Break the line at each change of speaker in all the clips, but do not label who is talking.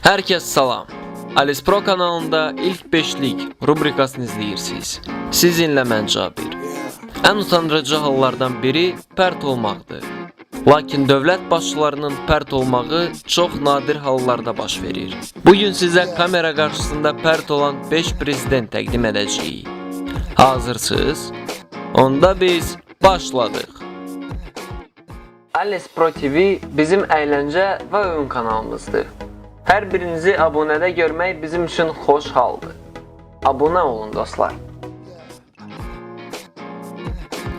Hər kəs salam. Alice Pro kanalında ilk beşlik rubrikasını izləyirsiniz. Sizinlə mən Cabir. Ən utandırıcı hallardan biri pərt olmaqdır. Lakin dövlət başçılarının pərt olmağı çox nadir hallarda baş verir. Bu gün sizə kamera qarşısında pərt olan 5 prezident təqdim edəcəyik. Hazırsınız? Onda biz başladıq. Alice Pro TV bizim əyləncə və oyun kanalımızdır. Hər birinizi abunədə görmək bizim üçün xoş haldır. Abunə olun dostlar.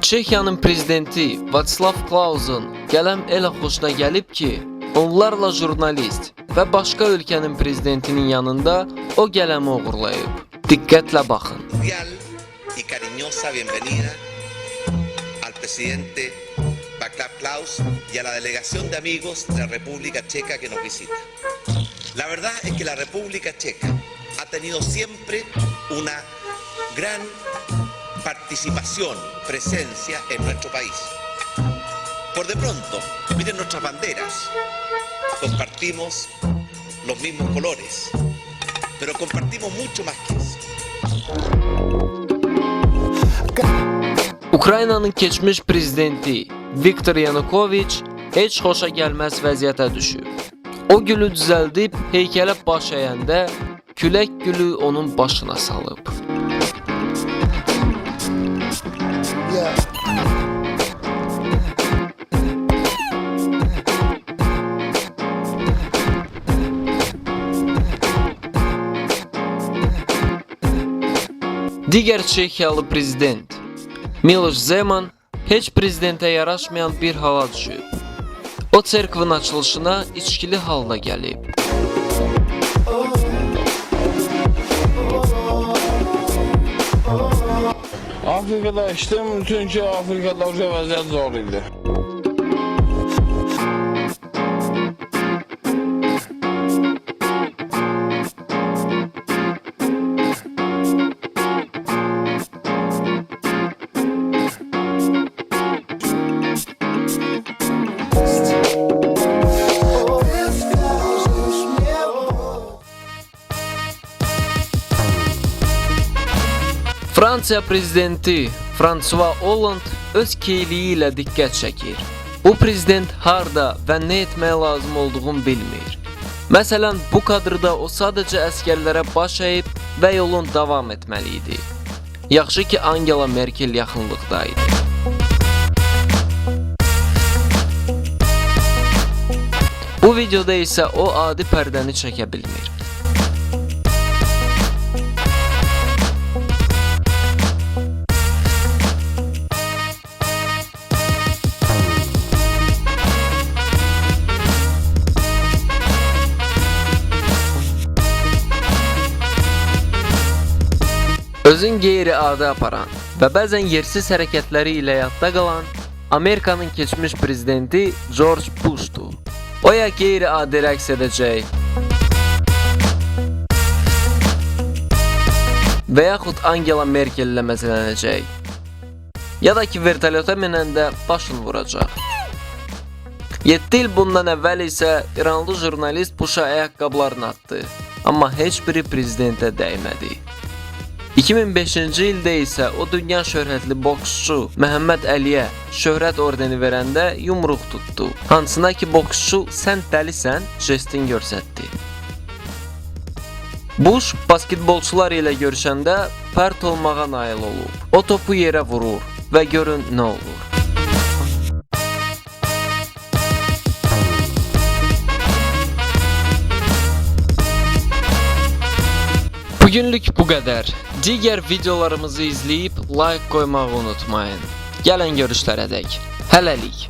Çexiyanın prezidenti Václav Klausun qələm elə xoşuna gəlib ki, onlarla jurnalist və başqa ölkənin prezidentinin yanında o qələmi oğurlayıb. Diqqətlə baxın.
Cordial y cariñosa bienvenida al presidente Václav Klaus y a la delegación de amigos de la República Checa que nos visita. La verdad es que la República Checa ha tenido siempre una gran participación, presencia en nuestro país. Por de pronto, miren nuestras banderas, compartimos los mismos colores, pero compartimos mucho más que eso.
Ukraynanın keçmiş prezidenti Viktor Yanukoviç heç xoşa gəlməz vəziyyətə düşüb. O gülü düzəldib heykələ baş əyəndə külək gülü onun başına salıb. Digər Çexiyalı prezident Miloš Zeman heç prezidentə yaraşmayan bir hala düşüb. O çerkvin açılışına içkili halda gəlib.
Afrikada içtim çünki Afrikada o vəziyyət zor idi.
Fransiya prezidenti François Hollande öz keyliyi ilə diqqət çəkir. Bu prezident harda və nə etmək lazım olduğunu bilmir. Məsələn, bu kadrda o sadəcə əsgərlərə baş əyib və yolun davam etməli idi. Yaxşı ki, Angela Merkel yaxınlıqda idi. Bu videoda isə o adi pərdəni çəkə bilmir. Özün qeyri-adi aparan və bəzən yersiz hərəkətləri ilə yadda qalan Amerikanın keçmiş prezidenti George Bush'dur. O ya qeyri-adi rəqs edəcək və yaxud Angela Merkel ilə məzələnəcək, ya da ki vertolyota minəndə başını vuracaq. 7 il bundan əvvəl isə İranlı jurnalist Busha ayaqqabılarını atdı, amma heç biri prezidentə dəymədi. 2005-ci ildə isə o dünya şöhrətli boksçu Məhəmməd Əliyə şöhrət ordeni verəndə yumruq tutdu. Hansına ki boksçu sən dəlisən jestini göstərdi. Bush basketbolçular ilə görüşəndə pərt olmağa nail olub. O topu yerə vurur və görün nə olur. Bugünlük bu qədər. Digər videolarımızı izləyib like qoymağı unutmayın. Gələn görüşlərə dək. Hələlik.